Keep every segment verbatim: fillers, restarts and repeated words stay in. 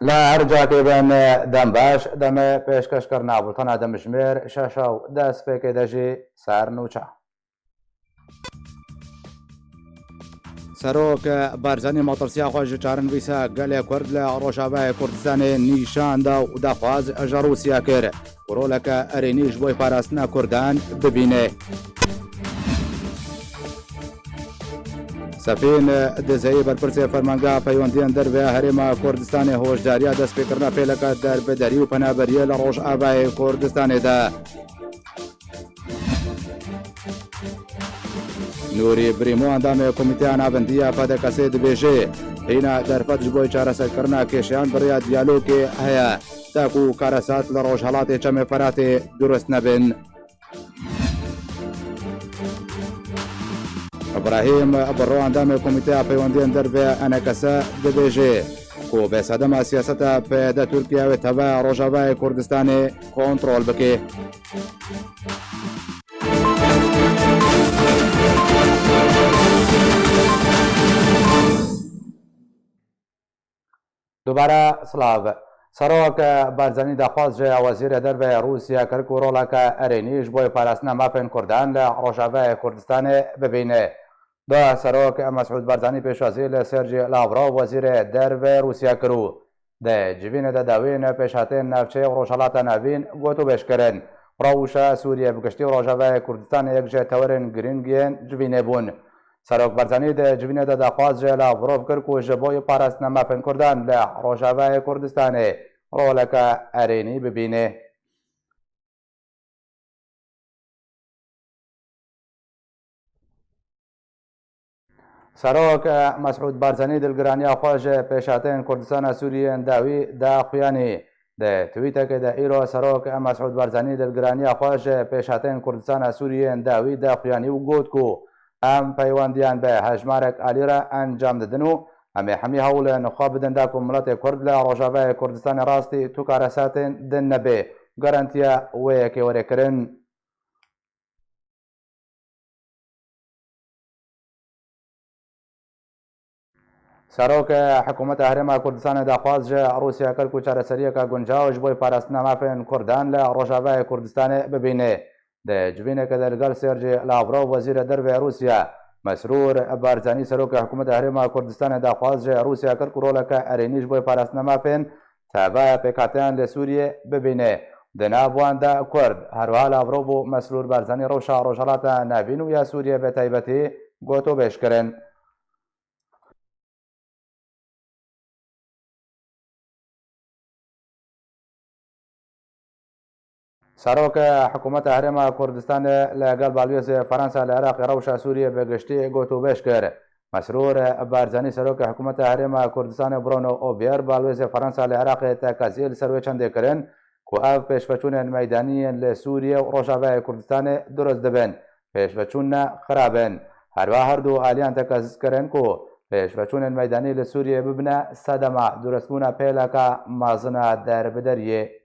Li her cakê bin, dem baş, demê pêşkêşkirina bultena demjimêr şeş û destpêkê de jî ser nûçe. Serok Barzanî matirsiya xwe ji çarenivîsa gelê Kurd li Rojavayê Kurdistanê nîşan da û daxwaz ji Rûsya kir ku roleke erênî ji bo parastina Kurdan bibîne. Sefîn Dizeyî berpirsê Fermangeha Peywendiyên Derve ya Herêma Kurdistanê hoşdariya destpêkirina pêleke derbederî û penaberiyê li Rojavayê Kurdistanê da. Nûrî Brîmo, endamê Komîteya Navendî ya P D K S'ê dibêje, hîna derfet ji bo çareserkirina kêşeyan bi rêya diyalogê heye, ta ku karesat li Rojhelatê Çemê Feratê durust nebin. Îbrahîm Birro, endamê Komîteya Peywendiyên Derve ya N K S dibêje ku bê sedema siyaseta P Y D Tirkiye wê teva Rojavayê Kurdistanê kontrol bike. Dubare silav. Serok Barzanî daxwaz ji Wezîrê Derve Rûsya kir ku roleke erênî ji bo parastina mafên Kurdan li Rojavayê Kurdistanê bibîne. Da Serok Mesûd Barzanî pêşwazî li Sergî Lavrov, Wezîrê Derve Rûsya kir û di civînê de dawîn pêşhatên navçeyê û Rojhilata Navîn gotûbêj kirin. Rewşa Sûriyê bi giştî û Rojavayê Kurdistanê yek ji tewerên girîng yên civînê bûn. Serok Barzanî di civînê de daxwaz ji Lavrov kir ku ji bo parastina mafên Kurdan li Rojavayê Kurdistanê roleke erênî bibîne. Serok Mesûd Barzanî dilgiraniya xwe ji pêşhatên Kurdistana Sûriyê yên dawî da xuyanî. Di twîtekê de îro Serok Mesûd Barzanî dilgiraniya xwe ji pêşhatên Kurdistana Sûriyê yên dawî da xuyanî û got ku em peywendiyan bi hejmarek alî re encam didin û em ê hemî hewlên xwe bidin da ku miletê Kurd li Rojavayê Kurdistanê rastî tu karesatên din nebe. Garantiya wê yekê were kirin. Serok Hikûmeta Herêma Kurdistanê daxwaz ji Rûsya kir ku çareseriyeke guncaw ji bo parastina mafên Kurdan li Rojavayê Kurdistanê bibîne. Di civîneke de li gel Sergî Lavrov, Wezîrê Derve Rûsya, Mesrûr Barzanî, Serokê Hikûmeta Herêma Kurdistanê daxwaz ji Rûsya kir ku roleke erênî ji bo parastina mafên tevaya pêkhateyan li Sûriyê bibîne. Di nav wan de Kurd, herwiha Lavrov û Mesrûr Barzanî rewşa Rojhilata Navîn û ya Sûriyê bi taybetî gotûbêj kirin. Serok Hikûmeta Herêma Kurdistanê li gel balwêzê Fransa li Iraqê rewşa Sûriyê bi giştî gotûbêj kir. Mesrûr Barzanî, Serokê Hikûmeta Herêma Kurdistanê Bruno Obier, balwêzê Fransa li Iraqê tekezî li ser wê çendê kirin ku ev pêşveçûnên meydanî yên li Sûriyê û Rojavayê Kurdistanê durust dibin. Pêşveçûn ne xirab in. Herwiha her du aliyan tekezî kirin ku pêşveçûnên meydanî li Sûriyê bibine sedema durustbûna pêleka mezin a derbideriyê.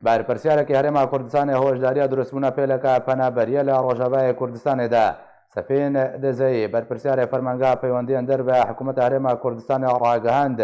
Berpirsyareke Herêma Kurdistanê hoşdariya durustbûna pêleka penaberiyê li Rojavayê Kurdistanê de. Sefîn Dizeyî, berpirsyarê Fermangeha Peywendiyên Derve Hikûmeta Herêma Kurdistanê ragihand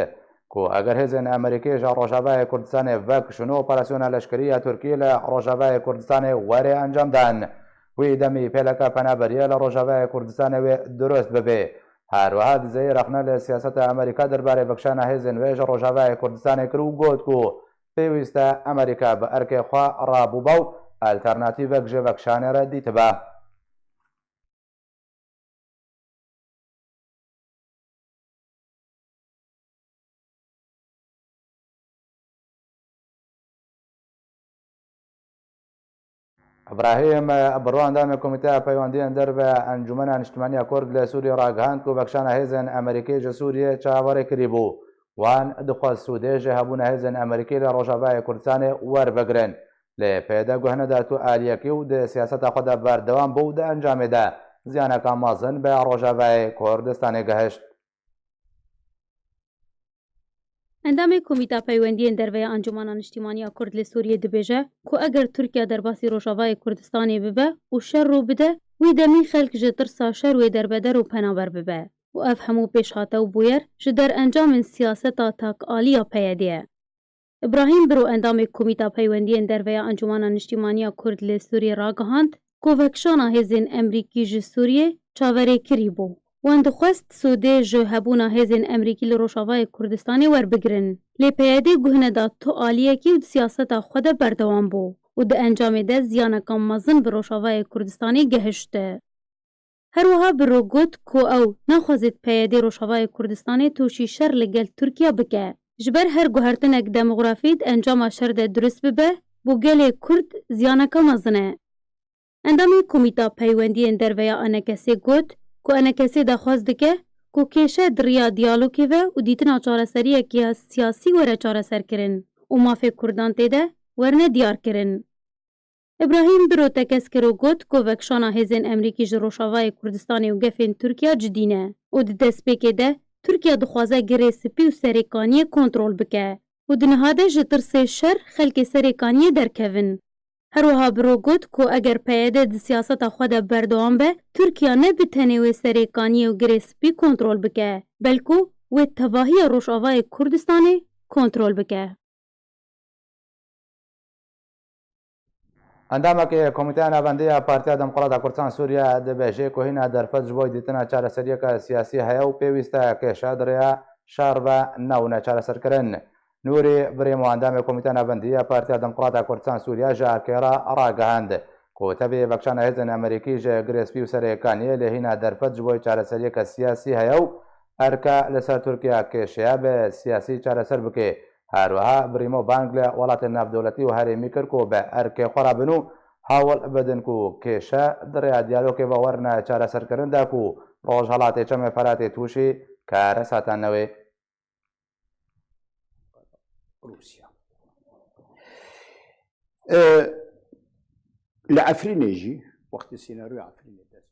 ku eger hêzên Amerîkî ji Rojavayê Kurdistanê vek şûn û operasyona leşkerî ya Tirkiyê li Rojavayê Kurdistanê were encamdan, wî demî pêleka penaberiyê li Rojavayê Kurdistanê wê durust bibe. Her wiha Dizeyî rexne li siyaseta Amerîka derbarê vekişana hêzên wê ji Rojavayê Kurdistanê kir û got ku pêwîst e Amerîka bi erkê xwe rabûba û alternatîvek ji vekişanê re dîtibe. Îbrahîm Biro, endamê Komîteya Peywendiyên Derve Encûmena Niştimanî ya Kurd li Sûriyê ragihand ku vekişana hêzên Amerîkî ji Sûriyê çaverê kirîbû. Wan dixwest sûdê ji hebûna hêzên Amerîkî li Rojavayê Kurdistanê werbigirin. Lê peyde guh neda tu aliyekî û di siyaseta xwe de berdewam bû û di encamê de ziyaneka mezin bi Rojavayê Kurdistanê gihişt. Endamê Komîta Peywendiyên Derve ya Encûmana Niştimanî ya Kurd li Sûriyê dibêje ku eger Tirkiye derbasî Rojavayê Kurdistanê bibe û şer rû bide, wî demî xelk ji tirsa şer wê derbeder û penaber bibe û ev hemû pêşhate û bûyer ji derencamên siyaseta takalî ya P Y D'ê ye. Îbrahîm Biro, endamê Komîta Peywendiyên Derve ya Encûmana Niştimanî ya Kurd li Sûriyê ragihand ku vekişana hêzên Emrîkî ji Sûriyê çaverêkirî bû. Wan dixwest sûdê ji hebûna hêzên Emrîkî li Rojavayê Kurdistanê werbigirin. Lê P Y D guh neda tu aliyekî û di siyaseta xwe de berdewam bû û di encamê de ziyaneka mezin bi Rojavayê Kurdistanê gehişt. Her wiha Biro got ku ew naxwazêt P Y D Rojavayê Kurdistanê tûşî şer li gel Tirkiye bike. Ji ber her guhertinek demografî di encama şer de durust bibe, bo gelê Kurd ziyaneke mezin e. Endamê Komîta Peywendiyên Derve ya E N K S'ê got ku E N K S daxwaz dike ku kêşe di riya diyalogê ve û dîtina çareseriyeke ya siyasî were çareserkirin û mafê Kurdan tê de werne diyarkirin. Îbrahîm Biro tekez kir û got ku vekişana hêzên Emrîkî ji Rojavayê Kurdistanê û gefên Tirkiye cidî ne û di destpêkê de Tirkiye dixwaze Girê Spî û Serê Kaniyê kontrol bike û di niha de ji tirsê şer xelkê Serê Kaniyê derkevin. Her wiha Bro got ku eger P Y D di siyaseta xwe de berdewam be, Tirkiye ne bi tenê wê Serê Kaniyê û Girê Spî kontrol bike, belku wê tevahiya Rojavayê Kurdistanê kontrol bike. Endamekî Komîteya Navendî ya Partiya Demokrata Kurdistan Sûriye dibêje ku hîna derfet ji bo dîtina çareseriyeke siyasî heye û pêwîst e kêşe di rêya şer ve newne çareserkirin. Nûrî Birîmo, endamê Komîteya Navendî ya Partiya Demokrata Kurdistan Sûriye ji erkê re ragihand ku tevî vekşana hêzên Amerîkî ji Girê Spî û Serê Kaniyê lê hîna derfet ji bo çareseriyeke siyasî heye û erke li ser Tirkiye kêşeye bi siyasî çareser bike. Her wiha Birîmo bang li welatên navdewletî û herêmî kir ku bi erkê xwe re bin û hewl bidin ku kêşe di rêya diyalogê ve werine çareserkirin de ku Rojhelatê Çemê Feratê tûşî keresa tane wê. Rûsya. E, li Efrînê jî, wextê sînaroya Efrînê dest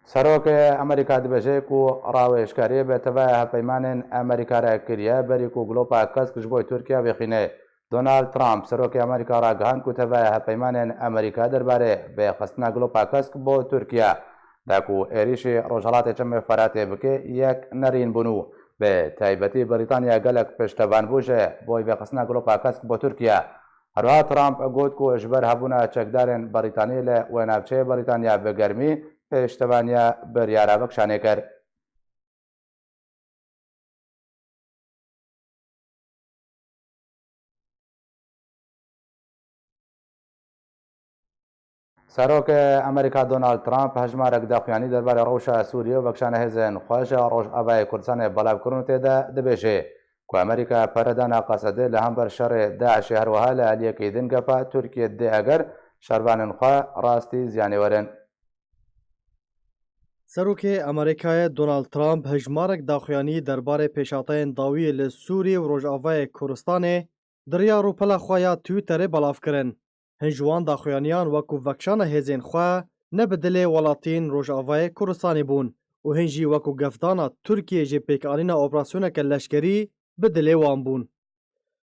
Serokê Amerîka dibêje ku rawêjkarî bi tevaya hevpeymanên Amerîka re kiriye, berî ku Glopa Kesk ji bo Tirkiye vexîne. Donald Trump, serokê Amerîka ragihand ku tevaya hevpeymanên Amerîka derbarê vêxistina Glopa Kesk bo Tirkiye, da ku êrîşî Rojhelatê Çemê Feratê bike, yek nerîn bûn û bi taybetî Brîtanya gelek piştevan bû ji bo vêxistina Glopa Kesk bo Tirkiye. Herwiha Trump got ku ji ber hebûna çekdarên Brîtanî li wê navçeyê Brîtanya bi germî piştevaniya biryara vekşanê kir. Serokê Amerîka Donald Trump hejmarek daxuyanî derbarê rewşa Sûriyê û vekşana hêzên xwe ji Rojavayê Kurdistanê belav kirin û tê de dibêje ku Amerîka pere dana Qesedê li hember şerê DAIŞê, her wiha li aliyekî din gefa Tirkiyê dê eger şervanên xwe rastî ziyanê werin. Serokê Amerîkayê Donald Trump hejmarek daxuyanî derbarê pêşhateyên dawiyê li Sûriyê û Rojavayê Kurdistanê di riya rûpela xwe ya Twitterê belav kirin. Hin ji wan daxuyaniyan wekû vekşana hêzên xwe ne bi dilê welatiyên Rojavayê Kurdistanê bûn û hin jî wekû gefdana Tirkiyê ji pêkanîna operasyoneke leşkerî bi dilê wan bûn.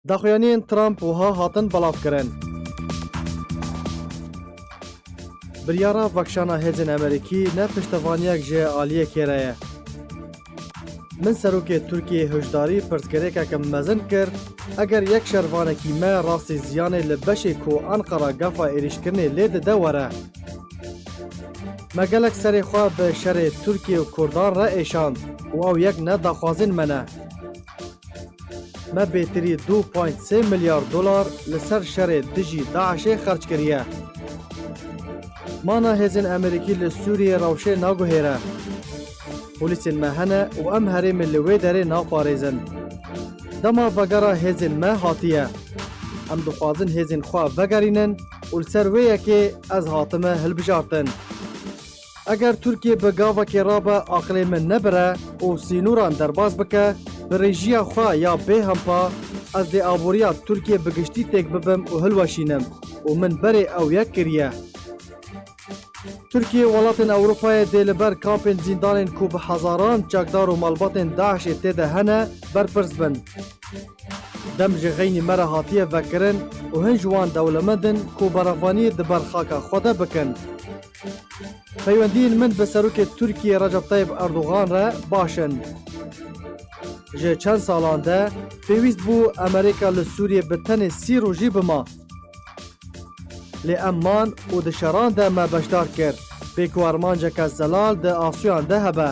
Daxuyaniyên Trump wiha hatin belavkirin. Biryara vekşana hêzên Amerîkî ne piştevaniyek ji aliyekê re ye. Min serokê Tirkiyê hişdarî pirsgirêkeke mezin kir, eger yek şervanekî me rastî ziyanê li beşê ku Enqera gefa êrîşkirinê lê dide were. Me gelek serê xwe bi şerê Tirkiye û Kurdan re êşand û ew yek ne daxwazên me ne. Me bêtirî du point sê milyar dolar li ser şerê dijî DAIŞê xerc kiriye. Mana hêzên Amerîkî li Sûriyê rewşê naguhêre. Polîsên me hene û em herêmê li wê derê naparêzin. Dema vegera hêzên me hatiye. Em dixwazin hêzên xwe vegerînin û li ser wê yekê ez hatime hilbijartin. Eger Tirkiye bi gavekê rabe aqilê min nebire û sînoran derbas bike, bi rêjiya xwe ya bêhempa, ez dê aboriya Tirkiye bi giştî têk bibim û hilweşînim û min berê ew yek kiriye. Tirkiye û welatên Ewropayê dê li ber kampên zîndanên ku bi hezaran çekdar û malbatên DAIŞê tê de hene, berpirs bin. Dem ji xeynî me re hatiye vekirin û hin ji wan dewlemend in ku berevaniyê di ber xaka xwe de bikin. Peywendiyên min bi serokê Tirkiyê Recep Tayyip Erdogan re baş in. Ji çend salan de pêwîst bû Amerîka li Sûriyê bi tenê sî rojî bima. Lê em man û di şeran de me beşdar kir, bê ku armanceke zelal di asuyan de hebe.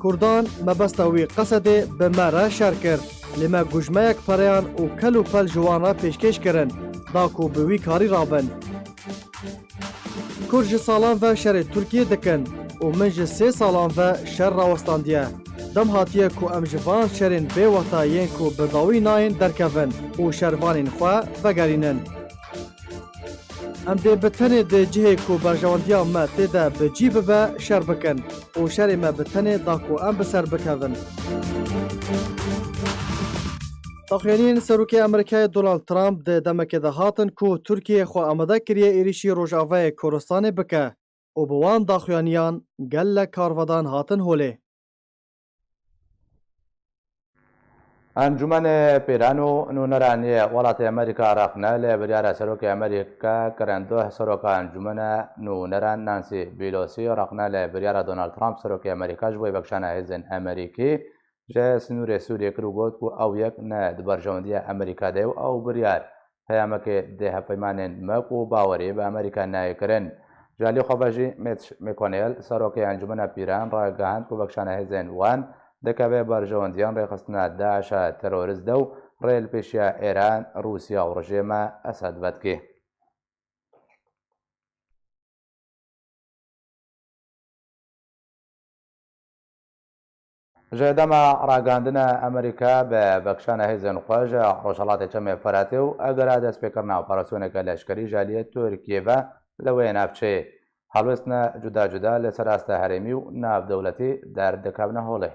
Kurdan mebesta wî Qesedê bi me re şer kir, lê me gujmeyek pereyan û kel û pel ji wan re pêşkêş kirin, da ku bi wî karî rabin. Kurd ji salan ve şerê Tirkiyê dikin û min ji sê salan ve şer rawestandiye. Dem hatiye ku em ji van şerên bêweta yên ku bi dawî nayên derkevin û şervanên xwe vegerînin. Em dê bi tenê di cihê ku berjewendiya me tê de bi cî bibe şer bikin û şerê me bi tenê da ku em bi ser bikevin. Daxuyaniyên Serokê Amerîkayê Donald Trump di demekê de hatin ku Tirkiye xwe amade kiriye êrîşî Rojavayê Kurdistanê bike û bi wan daxuyaniyan gelek karvedan hatin holê. Encûmenê Pîran û Nûneran yê welatê Amerîka rexne li biryara Serokê Amerîka kirin. Duh seroka Encûmena Nûneran Nancy Pelosi rexne li biryara Donald Trump Serokê Amerîka ji bo vekişana hêzên Amerîkî ji sinûrê Sûriyê kir û got ku ew yek ne di berjewendiya Amerîka de ye û ew biryar peyamekê dê hevpeymanên mek û bawerî bi Amerîka nayê kirin. Ji alî xwe ve jî Mitch McConnell, serokê Encûmena Pîran, ragihand ku vekişana hêzên wan dikeve berjewendiyan rêxistina DAIŞ a terorist de û rê li pêşiya Îran, Rûsya û rejêma Esed vedikê. Ji dema ragihandina Amerîka bi vekişana hêzên xwe ji Rojhelatê Çemê Feratê û egera destpêkirina operasyoneke leşkerî ji aliyê Tirkiyê ve li wê navçeyê, helwêstine cuda cuda li ser asta herêmî û navdewletî derdikevine holê.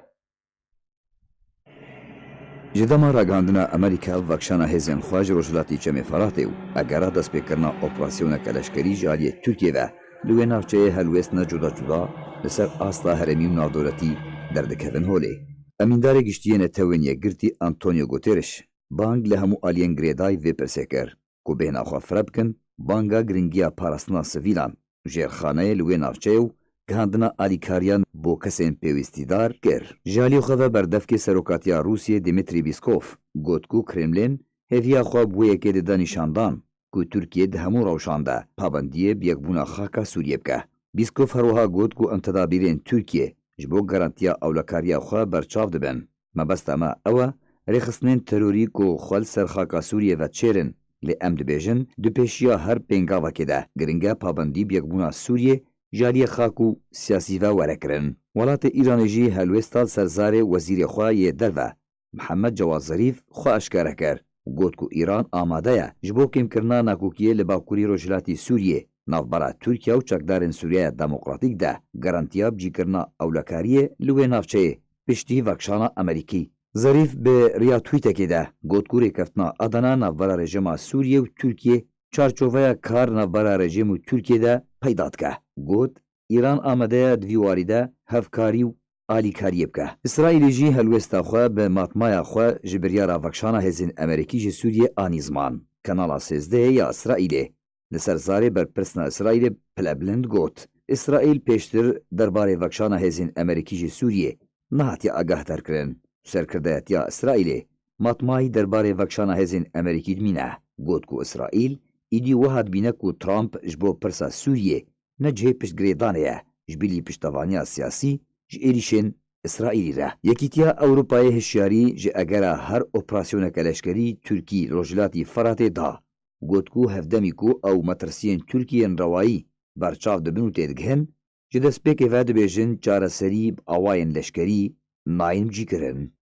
Ji dema ragihandina Amerîka vekişana hêzên xwe ji Rojhilatî Çemê Feratê û egera destpêkirina operasyoneke leşkerî ji aliyê Tirkiyê ve li wê navçeyê helwêstine cuda cuda li ser asta herêmî û navdewletî derdikevin holê. Emîndarê Giştî yê Netewên Yekgirtî Antonio Guterres bang li hemû aliyên girêdayî vê pirsê kir ku bêhna xwe fireh bikin, banga giringiya parastina sivîlan, jêrxaneyê li wê navçeyê û gihandina alîkariyan bo kesên pêwîstîdar kir. Ji alî xwe ve berdevkê serokatiya Rûsiyê Dmitry Peskov got ku Kremlin hêviya xwe bi wê yekê dide nîşandan ku Tirkiye di hemû rewşan de pabendiyê bi yekbûna xaka Sûriyê bike. Peskov herwiha got ku em tedabîrên Tirkiye ji bo garantiya ewlekariya xwe berçav dibin. Mebesta me ew e, rêxistinên terorî ku xwe li ser xaka Sûriyê ve çêr in, lê em dibêjin, di pêşiya her pêngavekê de giring e pabendî bi yekbûna Sûriyê ji aliyê xak û siyasî ve were kirin. Welatê Îranê jî helwêsta li ser zarê wezîrê xwe yê derve, Mihemed Cewad Zerîf, xwe eşkere kir û got ku Îran amade ye ji bo kêmkirina nakokiyê li bakurî rojhilatî Sûriyê, navbera Tirkiye û çekdarên Sûriyeya Demokratîk de garantiya bicîkirina ewlekariyê li wê navçeyê piştî vekişana Amerîkî. Zerîf bi riya twîtekê de got ku rêkeftina Adana navbera rejîma Sûriyê û Tirkiyê çarçoveya kar navbera rejîm û Tirkiyê de peyda dike. Got, Îran amade ye di vî warî de hevkarî û alîkariyê bike. Îsraîlê jî helwêsta xwe bi matmaya xwe ji biryara vekişana hêzên Amerîkî ji Sûriyê anî ziman. Kanala sêzdehê ya Îsraîlê li ser zarê berpirsna Îsraîlê pilebilind got, Îsraîl pêştir derbarê vekişana hêzên Amerîkî ji Sûriyê nehatiye agahdarkirin. Serkirdayetiya Îsraîlê matmayî derbarê vekişana hêzên Amerîkî dimîne. Got ku Îsraîl îdî wiha dibîne ku Trump ji bo pirsa Sûriyê ne cihê piştgirêdanê ye, ji bilî piştevaniya siyasî ji êrîşên Îsraîlî re. Yekîtiya Ewropayê hişyarî ji egera her operasyoneke leşkerî Tirkî li Rojhilatî Feratê da. Got ku hevdemî ku ew metirsiyên Tirkiyê yên rewayî berçav dibin û têdigihin, ji destpêkê ve dibêjin çareserî bi awayên leşkerî nayên cîkirin.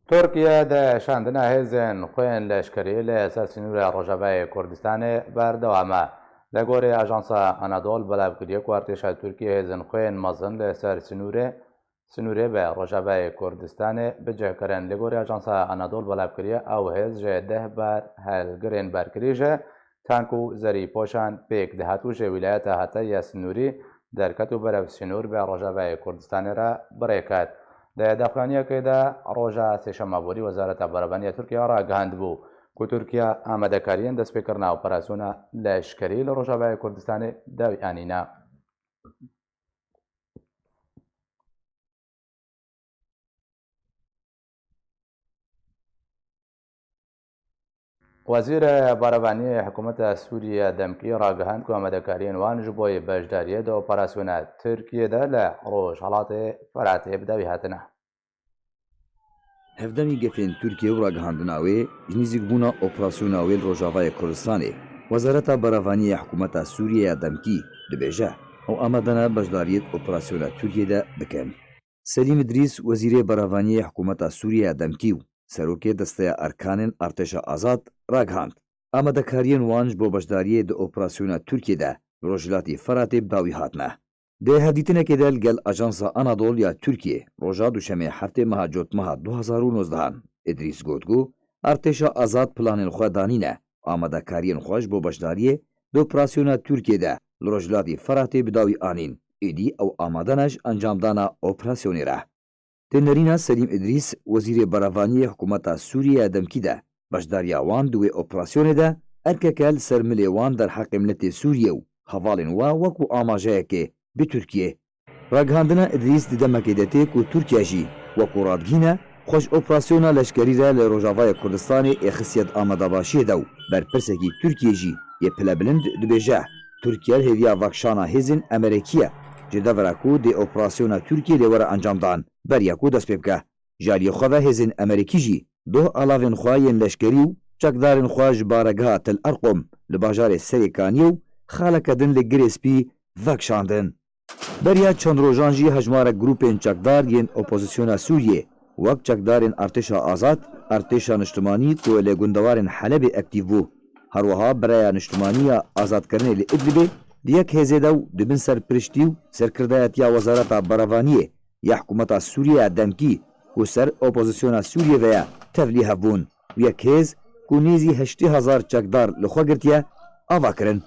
Tirkiye di şandina hêzên xwe yên leşkerî li ser sînorê Rojavayê Kurdistanê berdewam e. Li gorî Ajansa Anadol belavkiriye ku artêşa Tirkiye hêzên xwe yên mezin li ser sînorê, sînorê bi Rojavayê Kurdistanê bi cih kirin. Li gorî Ajansa Anadol belavkiriye, ew hêz ji deh bar helgirên berkirî ji tank û zerîpoşan pêk dihat û ji wîlayeta hetayî ya sînorî derket û berev sînor bi Rojavayê Kurdistanê re bi rê ket. Di daxuyaniyekê de roja sêşema borî Wezareta Berevanî ya Tirkiye ragihandibû ku Tirkiye amadekariyên destpêkirina operasyona leşkerî li Rojavayê Kurdistanê dawî anîne. Wezîrê Berevaniyê Hikûmeta Sûriye Demkî ragihand ku amadekariyên wan ji bo yê beşdariyê di operasyona Tirkiyê de li Rojhelatê Feratê bi dawî hatine. Hevdemî gefên Tirkiye û ragihandina wê ji nîzîkbûna operasyona wê li Rojavayê Kurdistanê. Wezareta Berevaniyê ya Hikûmeta Sûriye ya Demkî dibêje, ew amade ne beşdariyê di operasyona Tirkiye de bikin. Selîm Îdrîs, Wezîrê Berevaniyê ya Hikûmeta Sûriye ya Demkî û Serokê Desteya Erkanên Artêşa Azad ragihand, amadekariyên wan ji bo beşdariyê di operasyona Tirkiye de li Rojhilatî Feratê bi dawî hatine. Di hevdîtinekê de li gel Ajansa Anadol ya Tirkiye roja Duşemê heftê meha Cotmeha du hazar û nozdehan, Îdrîs got ku Artêşa Azad planên xwe danîne, amadekariyên xwe ji bo beşdariyê di operasyona Tirkiye de li Rojhilatî Feratê bi dawî anîn, êdî ew amade ne ji encamdana operasyonê re. Tê nerîna Selîm Îdrîs, wezîrê berevaniyê hikûmeta Sûriyê ya demkî de, beşdariya wan di wê operasyonê de erkeke li ser milê wan derheqê miletê Sûriyê û hevalên we wekû amajeyekê bi Tirkiyê. Ragihandina Îdrîs di demekê de tê ku Tirkiye jî, wekû radigihîne, xwe ji operasyona leşkerî re li Rojavayê Kurdistanê ê xistiye di amadebaşiyê de û berpirsekî Tirkiyê jî yê pilebilind dibêje, Tirkiye li hêviya vekişana hêzên Emerekî ye, ji devera ku dê operasyona Tirkiyê lê were encamdan, beriya ku dest pê bike. Ji aliyê xwe ve hêzên Emerekî jî doh alavên xwe yên leşkerî û çekdarên xwe ji baregeha Tel Erqom li bajarê Serê Kaniyê û xaleke din li Girê Spî vekişandin. Beriya çend rojan jî hejmarek grûpên çekdar yên opozisyona Sûriyê, wek çekdarên Artêşa Azad, Artêşa Niştimanî ku li gundewarên Helebê ektîf bû, her wiha Biraya Niştimanî ya Azadkirinê li Idlibê, di yek hêzê de û di bin serpiriştî û serkirdayetiya Wezareta Berevaniyê ya hikûmeta Sûriyê ya demkî ku ser opozisyona Sûriyê ve ye, tevlî hev bûn û yek hêz ku nêzî heştê hezar çekdar li xwe girtiye, ava kirin.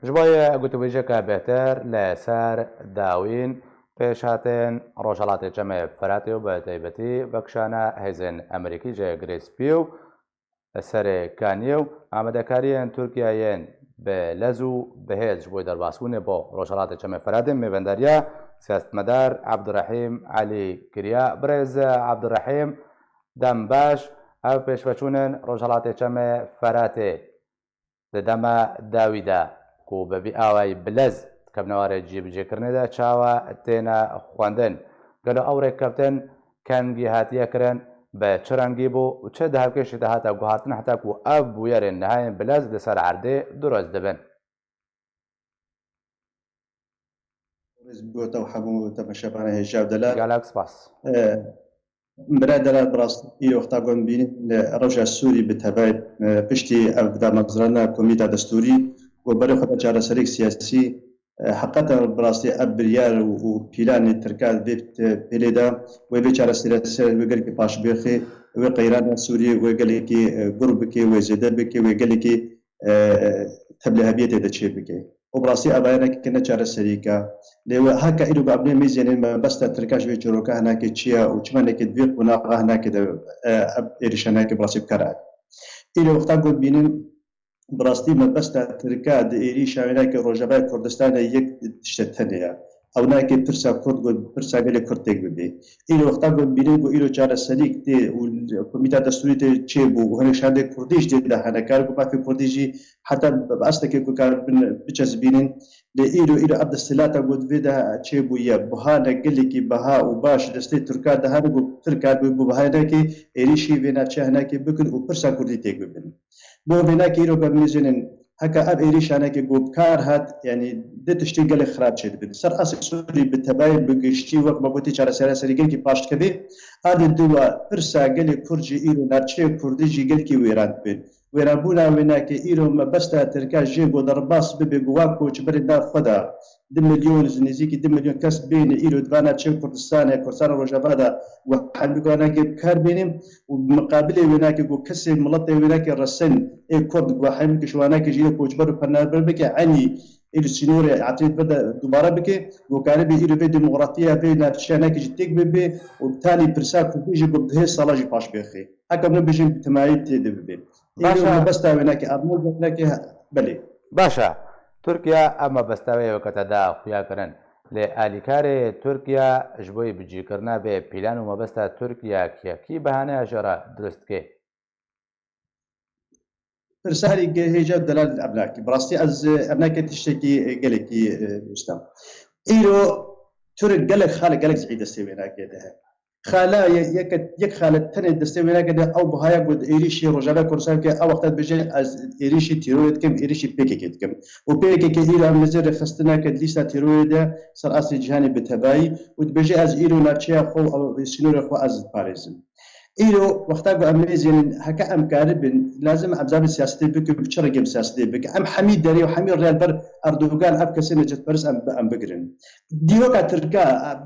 Ji bo yê gotûbêjeke bêhtir li ser dawîn pêşhatên Rojhelatê Çemê Firatê û bi taybetî vekişana hêzên Amerîkî ji Girê Spî û Serê Kaniyê û amadekariyên Tirkiyeyên bi lez û bi hêz ji bo derbasbûnê bo Rojhelatê Çemê Firatê mêvendariya siyasetmedar Ebdurehîm Elî kiriya. Birêz Ebdurehîm, dem baş. Ev pêşveçûnên Rojhelatê Çemê Firatê di dema dawî de ku bi vî awayî bi lez dikevne warê cîbicêkirinê de çawa têne xwendin? Gelo ew rêkeftin kengî hatiye kirin, bi çi rengî bû û çi di hevkêşî de hate guhartin heta ku ev bûyerên nihayên bi lez li ser erdê dirust dibin? Rêz bo te û hemû temaşevanê hêja û delal. Gelek spas. E, Bira delal, bi rastî îro wexta ku em bînin li rewşa Sûrî bi tevayî, e, piştî ev damezrana komîta destûrî ku berê xwe de çareseriyek siyasî, e, heqeten bi rastî ev biryar û, û pîlanê Tirka vê pêlê de wê vê çareseriyê ser wê gelekî paş bêxê, wê qeyrana Sûrî wê gelekî, e, gur bike, wê zêde bike, wê gelekî e, tevliheviyê tê de çê bike. Û bi rastî ev ayanekî ne çareserîk e. Lê we heke îro bi ev nê mêzênên mebesta Tirkan ji vê çîroka hinekê çi ye û çima hinekê di vê qonaxa hinekê de, e, ev êrîş hinekê bi rastî bi kar e. Îro wexta ku dibînin bi rastî mebesta Tirka di êrîşa wênekê Rojavayê Kurdistanê yek tişte tenê ye. Ew nake pirsa Kurd ku pirsa gelê Kurd têk bibê. Îro wexta ku dibînin ku îro çareserîk tê û komîta destûrî tê çêbû û hinek şandê Kurdî jî tê de hene. Kar ku mafê Kurdî jî heta bi estekê ku karibin biçesbînin. Lê îro, îro ev desthilata ku di vê de çêbûye, buhane gelekî biha û baş destê Tirka de hene ku Tirk karibû bi buhaye nake êrîşî vê navçeya hinekê bikin û pirsa Kurdî têk bibin. Bo vê nake îro ku em mêzênin heke ev êrîşaneke ku bi kar hat, yanî du tiştê gelek xirab çêdibin. Ser asê Sûrî bi tebayê bi giştî wek me gotî çareserî serî gelkî paş dikeve. A di dua pirsa gelê Kurd jî îro navçeyê Kurdî jî gelkî wêran dibin. Wêranbûna wênake îro mebesta Tirka jê ku derbas bibe ku wa koçberên nav xwe de du milyon, nêzîkî du milyon kes bêne îro di va navçeyê Kurdistanê, Kurdistana Rojava de û hemî ku wênake bi kar bêne û bi miqabilê wênake ku kesê miletê wênake resen ê Kurd ku hemî ku ji wênake jî koçber û penaber bike, enî îro sînorê Efrîn bide dubare bike û karibê îro vê demokratiya vê navçeyanake jî têk bibe û bi tanî pirsa Kurdî jî ku bi dihê sala jî paş bêxê. Heke min bijîn bi timayî tê de bibe. Îro Baş e. mebesta wênake armanca wênake, belê. Baş e. Tirkiye ev mebesta wê wekete da xuya kirin. Lê alîkarê Tirkiye ji bo yê bicîkirina vê pîlan û mebesta Tirkiye kî, kî behaneya jê re dirust dike? Pirsa herî ge-, hêja delal ev nake. Bi rastî ez, e, ev nake tiştekî, e, gelekî, e, wisa. Îro Tirk gelek xale gelek zehî destê wênakê de hene. Xala ye-, yeke, yek xale tenê destê wênakê de ew bihaya ku di êrîşî Rojava Kurdistan ke ew wexta dibêje ez êrîşî terorê dikim, êrîşî P K K dikim. Û P K K îro em nizê rêxistineke di lîsta terorê de ser asê cîhanê bi tevayî û dibêje ez îro navçeya xwe û sînorê xwe ez diparêzim. Îro wexta ku em mêzênin heke em karibin, lazim em zavê siyasetê bikin, bi çi rengê em siyasetê bikin. Em hemî derê û hemî rêya li ber Erdogan ev kesê necetperist em, em bigirin. Dîroka Tirka,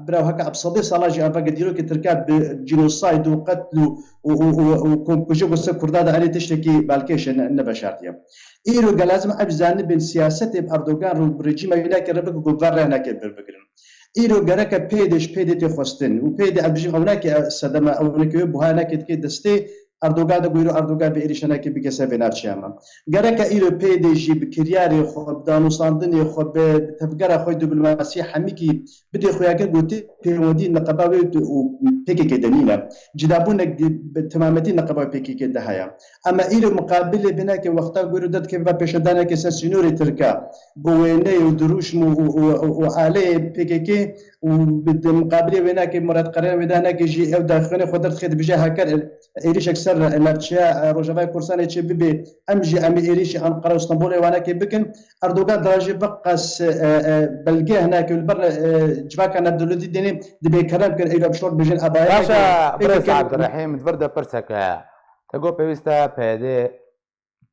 bira heke bi sedê sala jî em veke dîrokê Tirka bi cînosayd û qetl û, û, û, û, û komkujî ku ser Kurda de erê tiştekî balkêş e, ne, ne veşartiye. Îro ge lazim ev zanibin siyasetê bi Erdogan û bi rejîma wî neke re bike ku ver re hinekê bir bigirin. Îro gereke PYD ji PYD tê xwestin û PYD, ez bijîm, ew nake sedeme, ew nake wê buha nake dike destê Erdogan de, ku îro Erdogan vê êrîşanakê bike ser vê navçeya me. Gereke îro PYD jî bi kiryarê xwe, bi danûstandinê xwe, bi tevgera xwe diplomasî hemîkî bidê xuyakirin ku tê pêwendî niqeba wê û PKK de nîne. Cîdabûnek bi temametî niqeba wê PKK de heye. Ema îro miqabilê vê nake wexta ku îro derdikeve pêşandaneke ser sînorê Tirka, bi wêneyê û dirûşm û, û, û, û aleyê PKK û bi di miqabilê wê nake Murat Qeren wê de nake jî ew daxuyanê xwe derdixê dibêje heker êrîşek ser navçeya, e, Rojavayê Kurdistanê çê bibe, em jî em ê êrîşî Anqara û Stenbolê wanekê bikin. Erdogan dira jî biqas, e, e, belge hinekê li ber, e, civaka navdewletî dênê dibê kerem kin, eyda bi şort bijin abayeke Baş e, birêz PKK. Abdurrehîm, di vir de pirsek heye. Te got pêwîst e PYD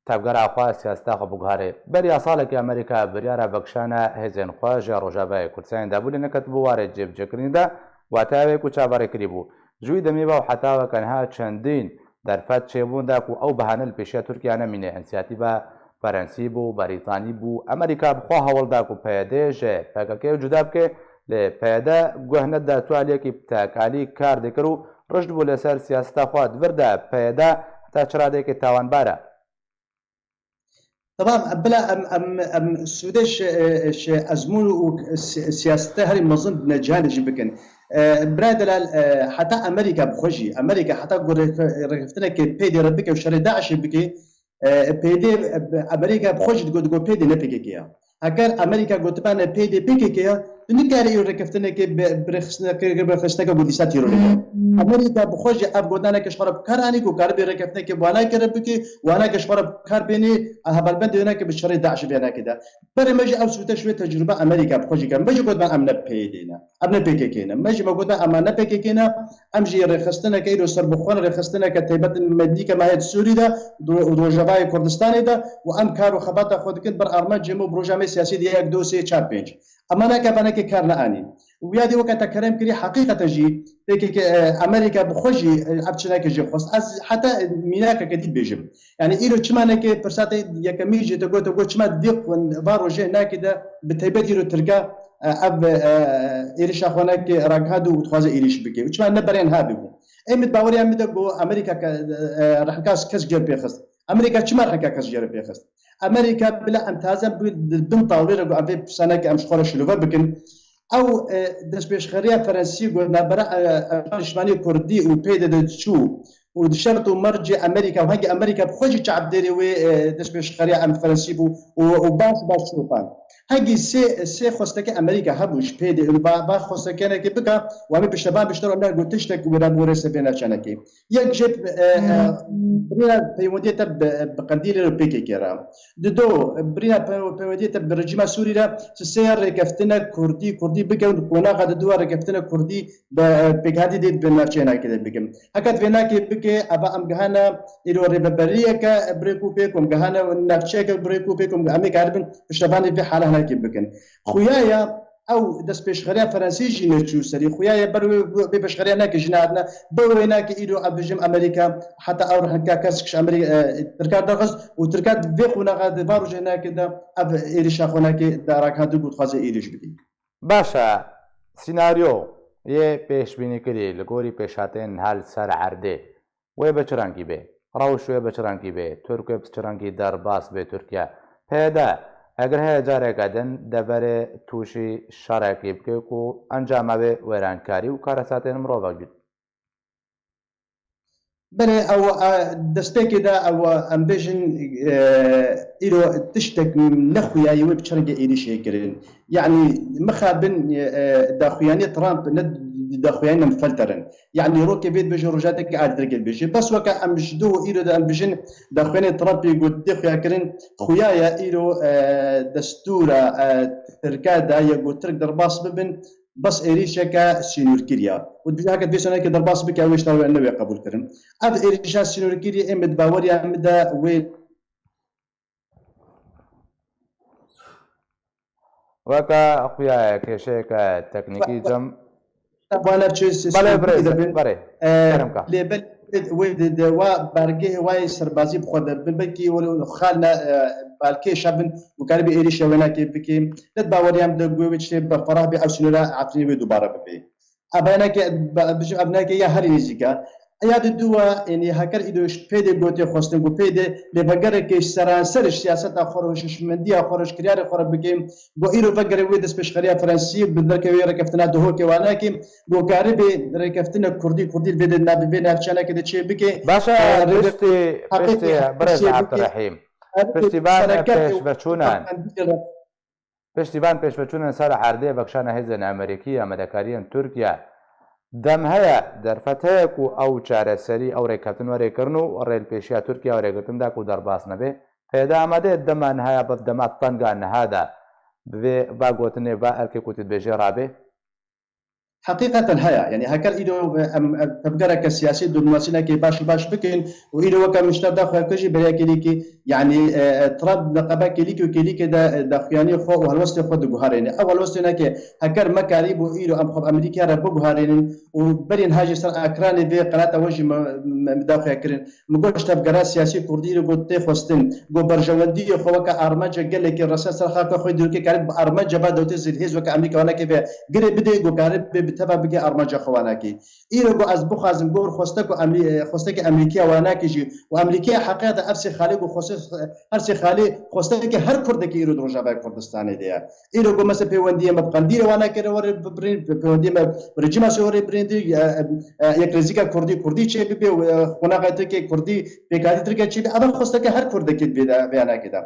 tevgera xwe, siyaseta xwe biguherê. Beriya salekê Amerîka biryara vekişana hêzên xwe ji Rojavayê Kurdistanê de bû, lê neketibû warê cêbicêkirinê de, wateya wê ku çaverê kirîbû. Ji wî demê ve û heta weke niha çendîn derfet çêbûn da ku ew behane li pêşiya Tirkiye nemîne. Însiyatîva Ferensî bû, Berîtanî bû, Amerîka bi xwe hewl da ku PYD ji PKK cuda bike, lê PYD guh neda tu aliyekî bi tekalî kar dikir û rijd bû li ser siyaseta xwe. Di vir de PYD heta çi radeyekê tawanbar e? Tamam, bila em, em, em sûdê ji, ji ezmûn û si-, siyasete herî mezin di cîhanê jî bikin. E, Bira Delal, e, heta Amerîka bi xwe jî, Amerîka heta ku rêke-, rêkeftinekê PYDê re bike û şerê DAIŞê bike, e, PYD, e, Amerîka bi xwe jî digot, digot PYD ne PKK ya. Heger Amerîka gotibane PYD PKK ya, tu nikarî îro rêkeftinekê bi, bi rêxistineke, bi rêxistineke ku dîsa terorê ye. Amerîka bi xwe jî ev gotineke ji xwe re bi kar anî ku karibê rêkeftinekê bi wanakê re bike, wanakê ji xwe re bi kar bênê, a hevalbendê wênakê bi şerê DAIŞê vênakê de. Berê me jî ew sûte ji wê tecrûbe Amerîka bi xwe jî kir. Me jî gotibane em ne PYD ne. Em ne PKK ne. Me jî me gotin, ema ne PKK ne, em jî rêxistineke îro serbixwe ne, rêxistineke taybet me dîke me heye di Sûrî de, di ro-, Rojavayê Kurdistanê de û em kar û xebata xwe dikin ber armancê me û bi roja me siyasî de yek, du, sê, çar, pênc. Ema nake venekê kar neanî. Û ya dî weke te kerem kirî, heqîqeten jî PKK, e, Amerîka bi xwe jî, e, ev çineke jê xwest. Ez heta mînakeke dî bêjim. Yani îro çima neke pirsa te yekemîn jê te got, te got çima di vê, va rojê nake de bi taybet îro Tirka, e, ev, e, êrişa xwe nake ragihandû û dixwaze êrîş bike. Û çima ne berên ha bibû? Ê min baweriya min de got Amerîka ke, e, rehnika kes cêr pê xist. Amerîka çima rehnika kes cêr pê xist? Amerîka bila em taze bi, bin tawlê re got em vê pirsa nake em ji xwe re şilove bikin. Ew, e, destpêşxeriya Ferensî got navbera, e, e, niştimanî Kurdî û PYD de diçû û di şert û mercê Amerîka û hengî Amerîka bi xwe jî çavdêrê wê, e, destpêşxeriya em Ferensî bû û, û baş baş şopan. Hengî sê, sê xwestekê Amerîka hebû ji PYD û ba, ba xwestekenekê bika û em ê piştevan bişter û em ne got tiştek wêra bi wêrê ser vê navçenekê. Yek jê, e, e, birîna peywendiyê te bi, bi Qendîlê re PKK re. Dido, birîna pe-, peywendiyê te bi rejîma Sûrî re, tu sê ya rêkeftina Kurdî, Kurdî bike û qonaxa diduwa rêkeftina Kurdî bi, e, pêkhatî dê bi navçeyê nake de bikin. Heke tu vê nake bike, eva em gihane îro rêveberiyeke bi rêk û pêk û em gihane navçeyeke bi rêk û pêk û em ê karibin piştevanê vê hala hinekê bikin. Xuya ya ew destpêşxeriya Ferensî jî neçû serî. Xuya ye ber wê, wê pêşxeriya neke jî nehatine. Ber wê neke îro ez bijim Amerîka heta ew rehnika kes ji Amerîka, e, Tirka derxist û Tirka di vê qonaxa de va rojê neke de ev êrişa xwe neke de ragihandin ku dixwaze êrîş bike. Baş e, sînaryo yê pêşbînîkirî li gorî pêşhatên hel ser erdê. Wê bi çi rengî bê? Rewş wê bi çi rengî bê? Tirk wê bi çi rengî derbas bê Tirkiye? PYD, eger heye careke din deverê tûşî şerekî bike ku encama wê wêrankarî û karesatên mirovek bît. Belê, ew, e, destpêkê de ew, em bêjin, e, îro tiştek nexuyayî wê bi çi rengê êrîşê kirin. Yanî mixabin, e, e, daxuyaniyê Trump ne daxuyaniyên felter in. Yanî rokê vê dibêje, rojateke erdrikê dibêje. Bes weke em ji do îro de em bijin daxuyanê Trumpê got tê xuya kirin, xuya ye îro, e, destûra, e, Tirka daye got Tirk derbas bibin, bes êrîşeke sînorkirî ye. Û dibêje heke vê sînorkê derbas bike, ew ê ji te re newê qebûl kirin. Ev êrîşa sînorkirî ê min di baweriya min de wê Weke xuya ye, kêşeyeke teknîkî cem. Belê birêz, berê. Kerem ka. Lê belê wê di, di wa bergehê wayê serbazî bi xwe de bin, belkî were xalina, e, balkê şa bin û karibî êrîşa wênakê bikê. Net baweriyam de guê wê tiştê berferah bê ew sînora Efrînê wê dubare bibê. Ev nake, be-, bijim ev nake ya herî nêzîk e. Ya di dû wa, yanî heker îdo ji pê de gotê xwestin ku pê de lê vegereke seranser ji siyaseta xwe re, ji hişmendiya xwe re, ji kiryarê xwe re bikê, ku îro vegere wê destpêşxeriya Fransî bi derkevê rêkeftina Duhokê wa nake, ku karibê rêkeftina Kurdî, Kurdî li vê de nav-, vê navçeyaneke de çê bike. Baş e, e, rê-, piştî, heqê piştî, pê birêz çê bike. Abdurrahîm. Piştî van pêşveçûnan. Piştî van pêşveçûnan ser erdê vekişana hêzên Amerîkî, amadekariyên Tirkiye, dem heye, derfet heye ku ew çareserî, ew rêkeftin were kirin û rê li pêşiya Tirkiye were girtin da ku derbas nebe? Peyda amade dema niha ya bi dema tenga niha de bi vê va gotinê, va erkê ku tu dibêjê rabe? Heqîqeten heye. Yanî heker îro, em, em tevgereke siyasî, diplomasî neke baş û baş bikin û îro weke min ji te daxuya kir jî berê kêlîkî, yanî, e, e, Trump neqebe kêlîkî û kêlîkê de, e, daxuyaniyê xwe û helwestê xwe diguherêne. Ew helwestê neke heker me karîbû îro em xwe bi Amerîkaya re biguherênin û berî niha jî ser ekranê vê qenata we jî me, me, me daxuya kirin. Min got, tevgera siyasî kurdî îro got tê xwestin, got berjewendiyê xwe weke armanca gelekî resen ser xaka xwe dîrokê karib bi armanca va dewletê zilhêz weke Amerîka wanakê ve girê bidê, got karib bê bi teva bigê armanca xwe wanakê. Îro got ez bixwazim, got xweste ku Amerî-, xwestekê Amerîkiya wanakê jî û Amerîkiya heqîqeten ev sê xalê got xweste, her sê xalê xwestekê her kurdekî îro di Rojavayê Kurdistanê de ye. Îro got mesela peywendiyê me bi Qendîlê wana kere were bibirîn, peywendiyê me bi rejîma Sûriyê birîndî, e, e, e, yekrêzîka Kurdî, Kurdî çê bibe, e, qonaxa Tirkiyê Kurdî, pêkhatî Tirkiye çê bibe. Eva xwesteke her Kurdekî vê, vê yanakê de.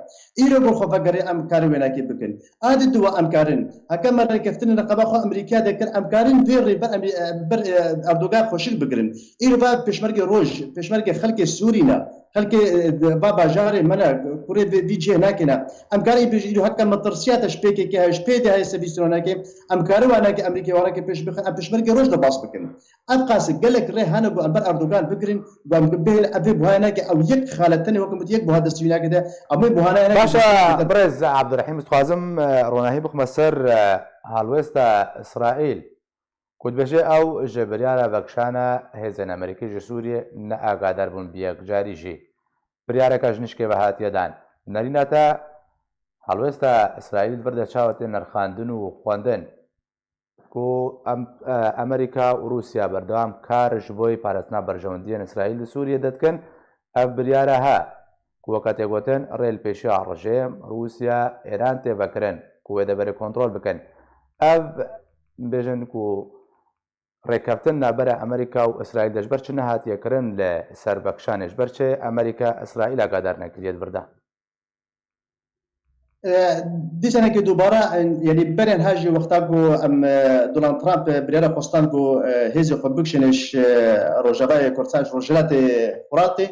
Îro got xwe vegerê em karê wênakê bikin. A di dû em karin. Heke me rêkeftinê neqeba xwe Amerîkiya de kir, em karin vê rê ber Amerî-, e, ber, e, Erdogan xweşik bigirin. Îro va pêşmergê roj, pêşmergê xelkê Sûrî ne. Xelkê, e, va bajarê me ne, kurê vê, vî cihê nakêne. Em karî bêjin, îro heke metirsiyata ji P K K heye, ji P D heye, sevî sînonekê, em kari wanekê Amerîkê wanekê pêş bixin, em pêşmergê roj de bas bikin. Ev qasî gelek rê hene ku em ber Erdogan bigirin, ku em bihêlin, ev vê buhaya nake, ew yek xale tenê weke min yek buha destî wî nake de, em wê buhana nake. Baş e, birêz Abdurrahîm, dixwazim, e, ronahî bixime ser, e, halwêsta Îsraîl. Ku dibêje ew ji biryara vekişana hêzên Amerîkî ji Sûriyê ne agadar bûn bi yekcarî jî. Biryareke ji nişkê ve hatiye dan. Nerîna te, helwesta Îsraîlî di vir de çawa tê nirxandin û xwendin ku em, e, Amerîka û Rûsya berdewam kar ji bo parastina berjewendiyên Îsraîl di Sûriyê de dikin? Ev biryara he ku weke tê gotin rê li pêşiya rejîm Rûsya, Îran tê vekirin ku wê deverê kontrol bikin. Ev bêjin ku rêkeftin navbera Amerîka û Îsraîl de ji ber çi nehatiye kirin li ser vekişanê, ji ber çi Amerîka Îsraîl agadar nekiriye di vir de? E, dîsanekê dubara, e, yanî berên ha jî wexta ku em, e, Donald Trump, e, biryara xwestan ku, e, hêzê xwe bikişêne ji, e, Rojavayê Kurdistan, ji Rojhilatê Furatê,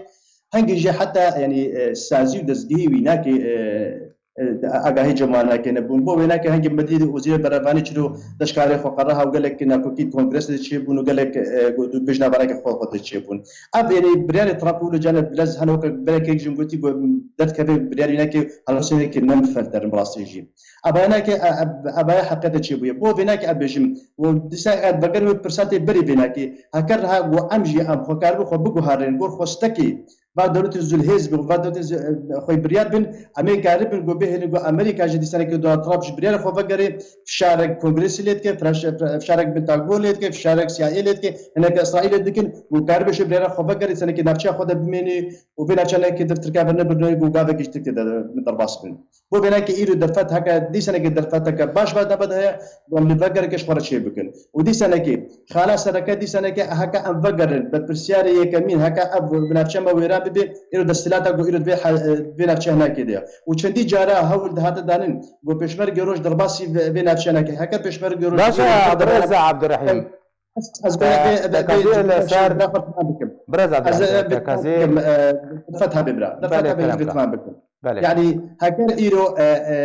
hingê jî heta, yanî, e, sazî û dezgehî wî nakê, e, e, agahî cem wan nake nebûn. Bo wê nake hingê medî û zîrê berevanî çilo deşkarê xwe qereha û gelek nakokî kongresê de çêbûn û gelek, e, got û bêjna vanakê xwe xwe de çêbûn. Ev, yanî, biryarê Trump û li cane bilez hene weke belekê jin gotî, got, derdikeve biryarî neke, helwestê neke ne mifelder in bi rastî jî. Ava neke, e, e, ava heqete çêbûye. Bo vê neke ev bêjim. Û dîsa ez veger wê pirsa tê berî vê neke. Heker ha got em jî em xwe karibû xwe biguherîn, got xwestekî va dewletê zilhêz bin, va dewletê zi-, xwe biryar bin, em ê karibin got bihêlin got Amerîka jî dîsa neke Donald Trump ji biryarê xwe vegerê, fişarek Kongresî lê dike, firaş-, fişarek Pentagon lê dike, fişarek C I A lê dike, hineke Îsraîlê dikin, û karibe ji biryara xwe vegerê, senekê navçeya xwe de bimênî û vê navçeya neke dir Tirka ve nebirnê û gavekê ji Tirkiye de derbas bin. Bo vê neke îro derfet heke, dîsa neke derfeteke baş ve nebe de heye, û em li vegereke ji xwe re çê bikin. Û dîsa neke, xala sereke dîsa neke heke em vegerin, berpirsiyarê yekemîn heke ev bi navçeya me wêran bibe, îro desthilata ku îro vê he-, vê navçeya hinekê de ye. Û çendî cara hewl dihate danin, ku pêşmergê roj derbasî vê, vê navçeya neke. Heke pêşmergê roj Baş e, Abdurrez Abdurrahîm. Ez, ez Te, vê, vê, te vê, kazê vê, li ser vê, vê, vê, bikim. Biraz abi, Ez, te, e, te kazê bikim, e, Fetha Bibra. Belê, Fetha Bibra kerem ka. Bikim. Belê. Yani, heker îro, e, e,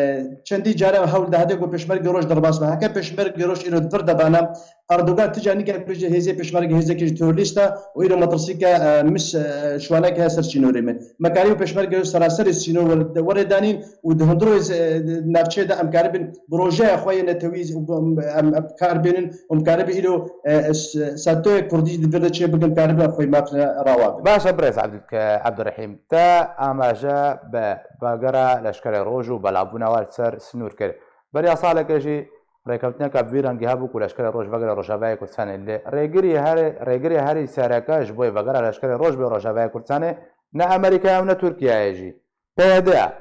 çendî cara hewl dehde ku pêşmergê roj derbas be. Heker pêşmergê roj îro di vir de bana, Erdogan ti carî nîke bêje hêzê pêşmerge hêzekî ji terorîst e û îro metirsîke, e, mis, e, şiwaneke heye ser sînorê me. Me karî û pêşmerge seraserê sînor were, were danîn û di hundirê, e, navçeyê de em karibin bi rojeya xwe yê netewî û bi, em, em kar bênin û em karibin îro, e, s-, setoyê kurdî di vir de çê bikin, karibin xwe mafine rawa bin. Baş e, birêz Abdul-, Abdurrahîm. Te amaje bi vegera leşkerê roj û belavbûna wan li ser sinûr kir. Beriya saleke jî rêkeftineke bi vî rengî hebû ku leşkerê roj vegere Rojavayê Kurdistanê. Lê rêgirî herê, rêgirê herî sereke ji bo vegera leşkerê roj bê Rojavayê Kurdistanê ne Amerîka ye û ne Tirkiye ye jî. P Y D ye.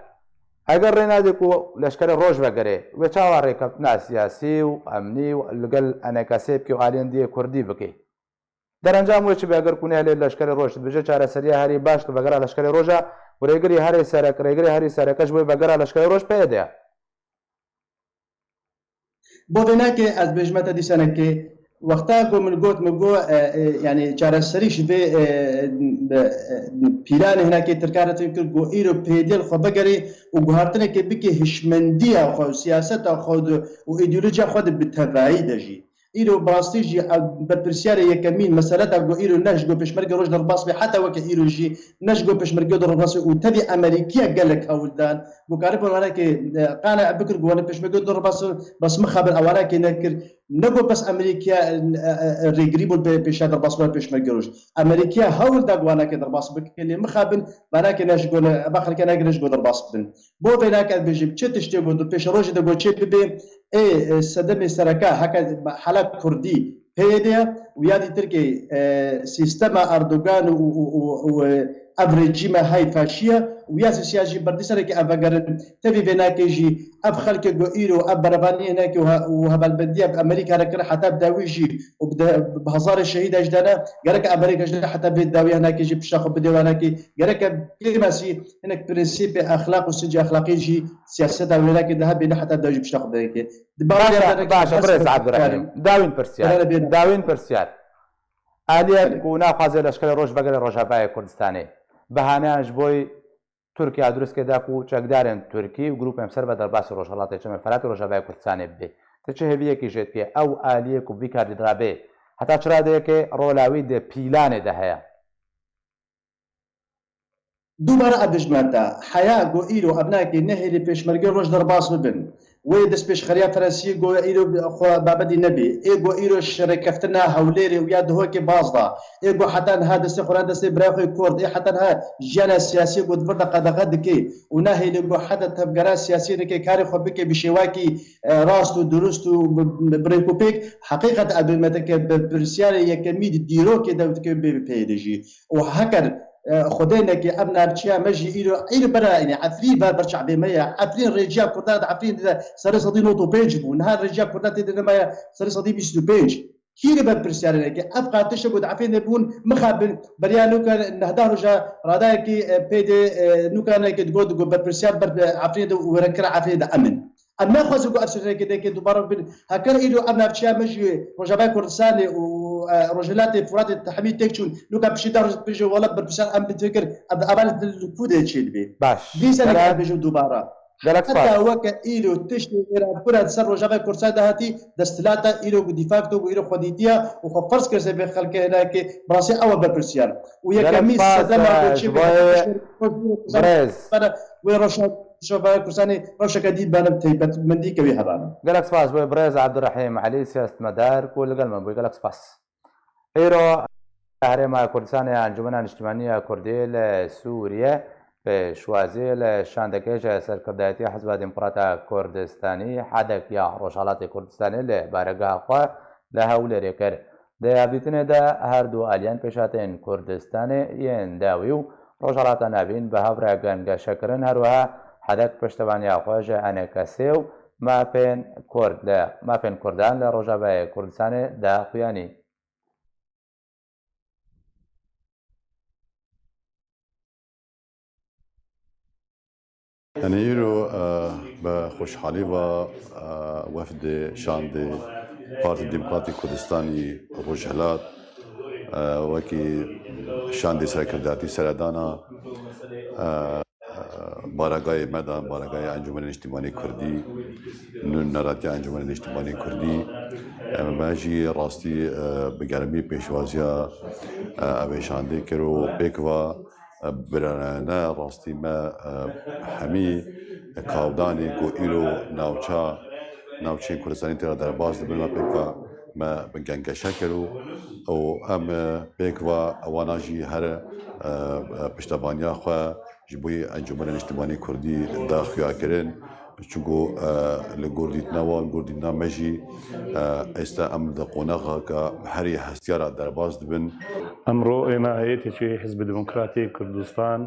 Eger rê nade ku leşkerê roj vegere, wê çawa rêkeftina siyasî û emnî û li gel E N K S bike û aliyên diyê kurdî bike? Derencam wê çi be eger ku nehêle leşkerê roj dibêje çareseriya herî baş li vegera leşkerê roj e û rêgirî herî serek, rêgirê herî sereke ji bo vegera leşkerê roj P Y D ye. Bo vê nake ez bêjime te dîsanekê, wexta ku min got, min got, e, e, yani çareserî ji vê, e, e, pîlanê hinekê Tirkan re têkir ku îro P Y D li xwe bigerê û guhartinekê bike hişmendiya xwe û siyaseta xwe de û îdeolojiya xwe de bi tevayî de jî. Îro bi rastî jî ev berpirsiyarê yekemîn, meseleta ku îro ne ji go pêşmerge roj derbas be, heta weke îro jî ne ji go pêşmerge derbas be û tevî Amerîkiya gelek hewl dan ku karibin wanekê, e, qane bikir ku wane pêşmerge derbas be, bes mixabin ew wanekê nekir. Ne ku bes Amerîkiya, e, e, e, rêgirî bûn pê-, pêşa derbas bûna pêşmerge roj. Amerîkiya hewl da ku wanekê derbas bike, lê mixabin wanekê ne ji go ne, eva xelke negire ji go derbas bin. Bo vê nake ez bêjim, çi tiştê ku di pêşerojê de go çê bibe, ê, e, sedemê sereke heke hala kurdî P Y D ye û ya dî Tirkê, e, sîstema Erdogan û, û, û, û, e, ev rejîme hay faşî ye û ya sosiya jî berdîsereke ev vegerin. Tevî vê nake jî ev xelkê ku îro ev berevaniyê nake û he-, û hevalbendiya bi Amerîka re kir heta bi dawî jî û bi de-, bi hezarê şehîda jî dane, gerek Amerîka jî heta vê dawiya nake jî pişta xwe bidê wanakê, gerek kêmasî hinek prensîpê exlaq û sincê exlaqî jî siyaseta wênakê de hebêne heta da jî pişta xwe dereke. Di Baş e, baş e, birêz Abdurrahîm. Dawîn pirsiyar. Dawîn pirsiyar. Aliyek ku naxwaze leşkerê roj vegere Rojavayê Kurdistanê. Behaneyan ji boy Tirkiye duristke da ku çekdarên Tirkî û grûpên ser ve derbasî Rojhelatê Çemê Feratê Rojavayê Kurdistanê bibe. Ti çi hêviyekî jê dike ew aliyê ku vî karî dirabe heta çi radeyeke rola wî di pîlanê de heye? Dubare ev dijmenta heya ku îro ev nake nehêlê pêşmergê roj derbas bibin. Wê destpêşxeriya Fransiyê ku îro xwe babetî nebê. Ê ku îro şerekeftina Hewlêrê û ya Dihokê baz da. Ê ku heta niha destê xwe re destê birayê xwe Kurd. Ê heta niha jiyana siyasiyê ku di vir de qedexe dike û nahêlê ku heta tevgera siyasiyê neke karê xwe bike bi şêwakî, e, rast û durust û bi, bi, bi rêk û pêk. Heqîqet ev me dike bi pirsiyarê yekemî di dîrokê de dike bê bi peyê de jî. Û heker, e, Xwedê neke ev navçeya me jî îro, îro bera, yanî Efrîn ve ber çavê me ye. Efrîn rêciya Kurdan di Efrîn de serê sedî nod û pênc bû. Niha rêciya Kurdan tê de nemaye serê sedî bîst û pênc. Kî li ber pirsyarê neke? Ev qatişe ku di Efrînê bûn, mixabin beriya nûka nehda roja radayekî, e, pê de, e, nûka neke digot, digot berpirsiyar ber, e, Efrînê de û were kira Efrînê de emin. Em naxwazin ku ev sirrekê deke dubare bibin. Heker îro ev navçeya me jî Rojavayê Kurdistanê û, e, Rojhilatê Furatê tehmî têk çûn. Nûka piştî deh roj dibêje wele berpirsiyar em bi fikir ev, ev li ku de çêdibe. Baş. Dîsa Gerek- ev bêjim dubare. Gelek Heta spas. Weke îro tiştê êra bira di ser Rojavayê Kurdistanê de hatî desthilata îro ku de facto ku îro xwedîtiya û xwe ferz kir ser vê xelkê hinekê, bi rastî ew e berpirsiyar. Û Gelek yekemîn spas, sedema e, ku ji çê bo vê birêz. Wê rewşa Rojavayê Kurdistanê rewşeke dî bane bi taybetmendî ke wê hebane. Gelek spas bo birêz Abdurrahîm Elî, siyasetmedar ku li gel me bû. Gelek spas. Îro Herêma Kurdistanê ya Encûmena Niştimanî ya Kurdî li Sûriye pêşwazî li şandekê ji serkirdayetiya Hizba Demokrata Kurdistanî, HDK, ya Rojhelatê Kurdistanê li baregeha xwe li Hewlêrê kir. Di hevdîtinê de her du aliyên pêşhatên Kurdistanê yên dawî û Rojhelata Navîn bi hev re gengeşe kirin, her wiha HDK piştevaniya xwe ji ENKSê û mafên Kurd li, mafên Kurdan li Rojavayê Kurdistanê da xuyanî. Yanî îro, e, bi xweşhalî ve, e, wefdê şandê Partî Demokratîk Kurdistanî Rojhilat, e, wekî şandê serkirdayetî seredana, e, baregayê me de, baregayê Encûmenê Niştimanî Kurdî, nû neratiya Encûmenê Niştimanî Kurdî, Em, me jî rastî, e, bi germî pêşwaziya, e, ev êşandê kir û pêk va, e, birane rastî me, e, hemî kavdanê ku îro navça, navçeyên Kurdistanê tê re derbas dibin, me pêk va me bi gengeşe kir û, û em, e, pêk va wana jî here, e, e, piştevaniya xwe ji bo yê Encûmena Niştimanî Kurdî da xuya kirin. Çunku, e, li gor dîtina wan, li gor dîtina me jî, e, êsta em di qonaxa ke herî hestiyara derbas dibin. Emro ême heyetê çê Hizbi Demokratê Kurdistan,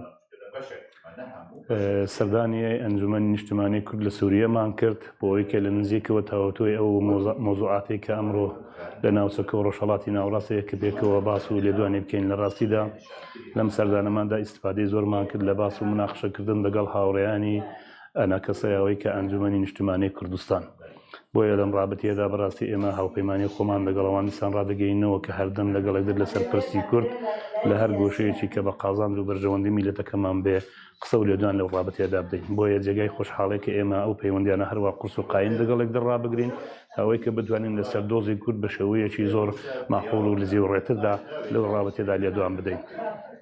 e, serdaniyê Encûmenî Niştimanî Kurd li Sûriye man kirt, bo wê ke li nizîkê we tawatoyê ew moza-, mewzuatê ke emro li navçeke û Rojhelatî Navrast heye ke pêkê we bas û lêdwanê bikeyn. Li rastî de lem serdaniman de îstîfadeyê zor man kir li bas û minaqeşekirdin digel hawreyanî enekesa ya wê ke Encûmenî Niştimanî Kurdistan. Boye lem rabitiyê de bi rastî ême hawpeymaniyê xweman digel wan dîsan radigihînin û ke her dem digel yekdir li ser pirsî Kurd li her goşeyekî ke bi qazanc û berjewendî mîletekeman bê, qise û lêdwan li rabitiyê de bidin. Boye cêgehê xweşhalê ke ême ew peywendiyane her wext qurs û qayîm digel yekdir rabigirîn, ta wê ke bitwanîn li ser dozê Kurd bi şêweyekî zor maqûl û li zêwrêtir de li rabitiyê de lêdwan bidin.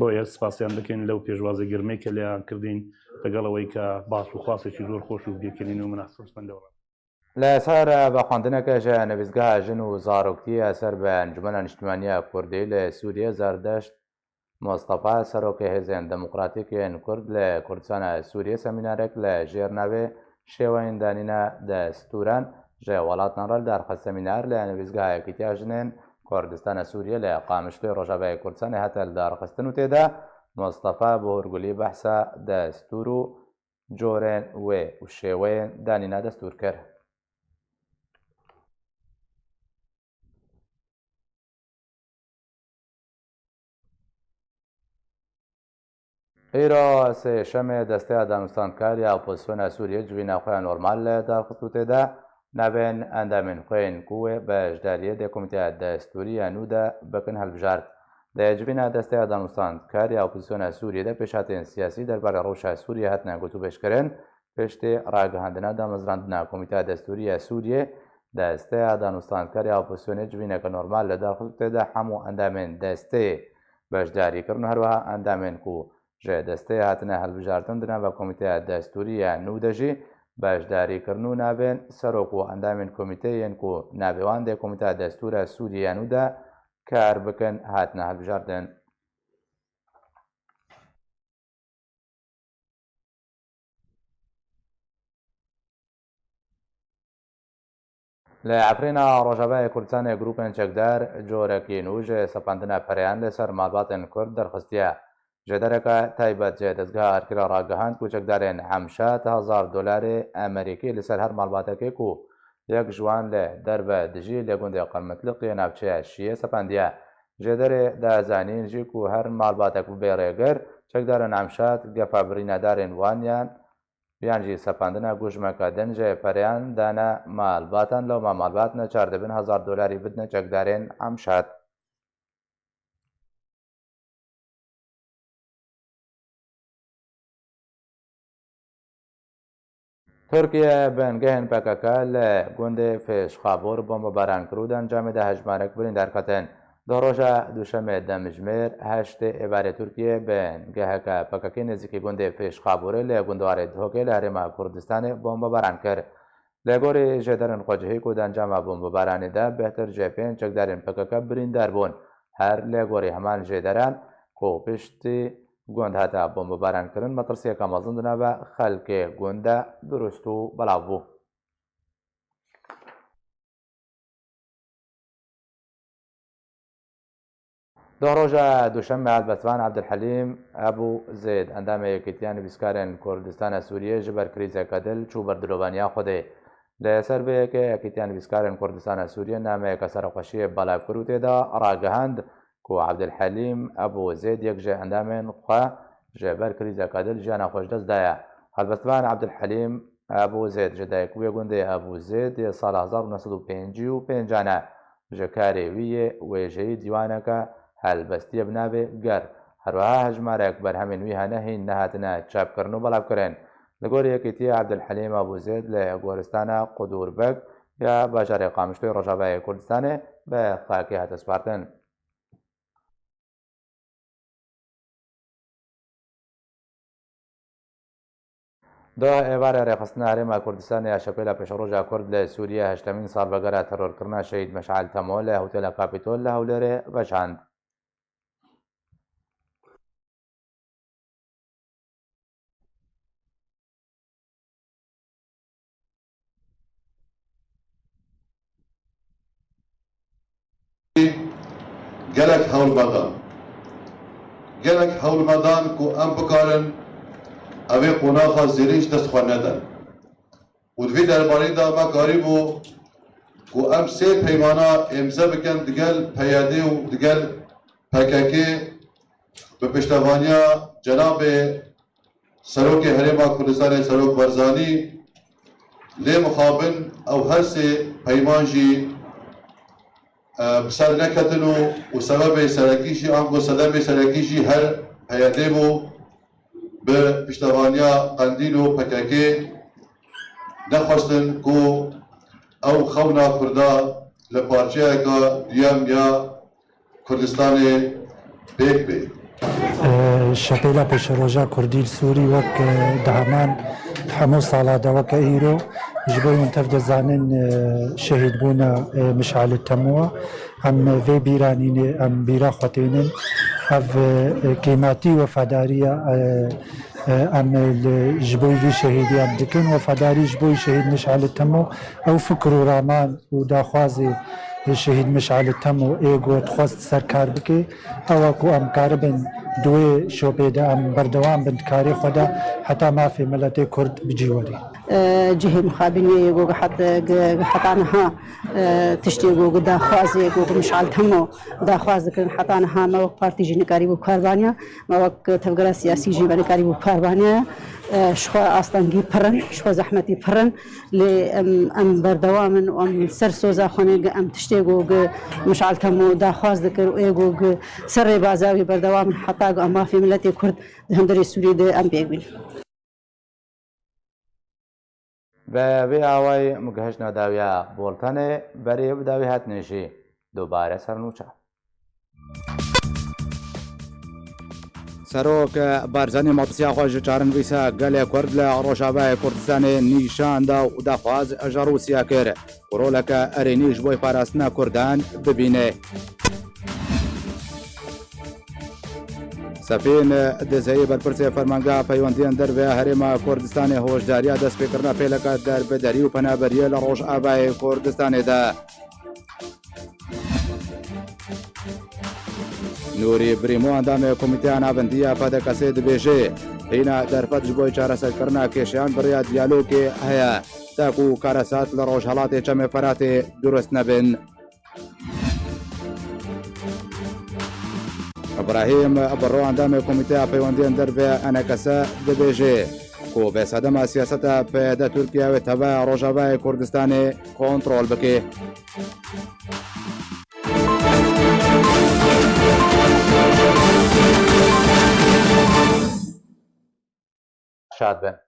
Boye spasiyan dikin lew pêşwazê germê ke lêyan kirdîn, digel wê ke bas û xwastekî zor xweş û bêkenîn û minasib bin li Li ser vexwendineke ji nivîsgeha Jin û Zaroktiyê ya ser bi Encûmena Niştimanî ya Kurdî li Sûriyê Zerdeşt Mustafa, serokê Hêzên Demokratîk yên Kurd li Kurdistana Sûriyê, semînarek li jêr navê Şêweyên Danîna Destûran ji welatnan re li dar xist. Semînar li Nivîsgeha Yekîtiya Jinên Kurdistana Sûriyê li Qamişloyê Rojavayê Kurdistanê hate li dar xistin û tê de Mustafa bi hûrgulî behsa destûr û corên wê û şêweyên danîna destûr kir. Îro sêşemê Desteya Danûstandkar ya Opozisyona Sûriyê civîna xwe ya normal li dar xist û tê de navên endamên xwe yên ku wê beşdariyê di Komîteya Destûrî ya nû de bikin hilbijart. Di civîna Desteya Danûstandkar ya Opozisyona Sûriyê de pêşhatên siyasî derbarê rewşa Sûriyê hatine gotûbêjkirin. Piştî ragihandina damezrandina Komîteya Destûrî ya Sûriyê, Desteya Danûstandkar ya Opozisyonê civîneke normal li dar xist û tê de hemû endamên desteyê beşdarî kirin û herwiha endamên ku ji desteyê hatine hilbijartin di nava Komîteya Destûrî ya nû de jî beşdarî kirin û navên serok û endamên komîteyê yên ku navê wan dê Komîteya Destûra Sûriyê ya nû de kar bikin hatine hilbijartin. Li Efrîna Rojavayê Kurdistanê grûpên çekdar corekî nû ji sepandina pereyan li ser malbatên Kurd derxistiye. Jêdereke taybet ji Dezgeha Erkî re ragihand ku çekdarên Emşat hezar dolarê Amerîkî li ser her malbatekê ku yek ji wan li derve dijî li gundê Qirmitliqiyê navçeya Şiyê sepandiye. Jêderê da zanîn jî ku her malbatek bibê rêgir, çekdarên Emşat gefa birînedarên wan yan yan jî sepandina gujmeke din ji pereyan dane malbatan, lewma malbat neçar dibin hezar dolarî bidine çekdarên Emşat. Tirkiye bingehên P K K li gundê Fêşxabûr bombebaran kir û di encamê de hejmarek birîndar ketin. Di roja duşemê demjimêr heştê êvarê Tirkiye bingeheke P K K nêzîkî gundê Fêşxabûrê li gundarê Dihokê li Herêma Kurdistanê bombebaran kir. Li gorî jêderên xwecihî ku di encama bombebaranê de bêhtir ji pênc çekdarên P K K birîndar bûn. Her li gorî heman jêderan ku piştî gund hate bombebarankirin, metirsiyeke mezin di nava xelkê gund de dirust û belav bû. Di roja duşemê helbestvan Ebdulhelîm Ebû Zêd, endamê Yekîtiya Nivîskarên Kurdistana Sûriyê, ji ber krîzeke dil çû ber dilovaniya Xwedê. Li ser vê yekê Yekîtiya Nivîskarên Kurdistana Sûriyê nameyeke serxweşiyê belav kir û tê de ragihand ku Ebdulhelîm Ebû Zêd yek ji endamên xwe ji ber krîzeke dil jiyana xwe ji dest daye. Helbestvan Ebdulhelîm Ebû Zêd ji dayikbûyê gundê Ebû Zêd yê sala hezar û neh sed û pêncî û pêncan e. Ji karê wî yê wêjeyî dîwaneke helbestiyê bi navê Ger. Herwiha hejmarek berhemên wî hene hîn nehatine çapkirin û belavkirin. Li gor Yekîtiyê Ebdulhelîm Ebû Zêd li goristana Qudûrbeg ya bajarê Qamişloyê Rojavayê Kurdistanê bi xakê hate spartin. Doh êvarê rêxistina Herêma Kurdistanê ya Şepêla Pêşeroja Kurd li Sûriyê heştemîn salvegera terorkirina Şehîd Meşal Temo li Hotela Kapîtol li Hewlêrê veşand. Gelek hewl me dan. Gelek hewl me dan ku em bikarin evê qonaxa zêrîn ji dest xwe nedin. Û di vî derbarî de me karîbû ku em sê peymana êmze bikin digel P Y D û digel P K K bi piştevaniya cenabê Serokê Herêma Kurdistanê Serok Barzanî lê mixabin ew her sê peyman jî, e, bi ser neketin û, û sebebê serekî jî, ango sedemê serekî jî her P Y D bû. Bi piştevaniya Qendîl û P K K nexwestin ku ew xewna Kurda li parçeyeke duyem ya Kurdistanê pêk bê. Şepêla Pêşeroja Kurdî li Sûrî wek, e, di heman hemû sala de weke îro ji bo hûn tev dizanin, e, şehîdbûna, e, Mişal Temo. Em vê bîra nînê, em bîra xwe tênin. Ev, e, kêmatî wefadariya, e, e, em li, ji bo vî şehîdî em dikin. Wefadarî ji bo şehîd Mişal Temo. Ew fikr û raman û daxwazê şehîd Mişal Temo ê ku dixwest ser kar bike, ew e ku em karibin di wê şopê de em berdewam bin di karê xwe de heta mafê miletê Kurd bi cî werê. Cihê mixabiniyê yê ku gihet, gi-, gi-, heta niha, e, tiştê ku, ku daxwazê ku, ku Mişal Temo daxwaz dikirin heta niha me wek partî jî nikarîbû bi kar baniya, me wek tevgera siyasî jî me nikarîbû bi kar baniya. E, ji xwe astengî pir in, ji xwe zehmetî pir in. Lê em, em berdewam in û em ser soza xwe ne, em tiştê ku, ku Mişal Temo daxwaz dikir û ê ku, ku ser rêbaza wî berdewam in heta ku em mafê miletê Kurd di hundirê Sûriyê de em pêk bîn. Bi vê awayî em gihiştine dawiya boltenê, berê bi dawî hatinê jî dubare ser nûçe. Serok Barzanî metirsîya xwe ji çarenivîsa gelê Kurd li Rojavayê Kurdistanê nîşan da û daxwaz ji Rûsya kir ku roleke erênî ji bo parastina Kurdan bibîne. Sefîn Dizeyî berpirsê Fermangeha Peywendiyên Derve ya Herêma Kurdistanê hoşdariya destpêkirina pêleke derbederî û penaberiyê li Rojavayê Kurdistanê da. Nûrî Brîmo, endamê Komîteya Navendî ya P D K S'ê dibêje, hîna derfet ji bo çareserkirina kêşeyan bi rêya diyalogê heye, ta ku karesat li Rojhelatê Çemê Feratê durust nebin. Îbrahîm Birro, endamê Komîteya Peywendiyên Derve ya N K S dibêje ku bê sedema siyaseta P Y D Tirkiye wê teva Rojavayê Kurdistanê kontrol bike. Şad bin.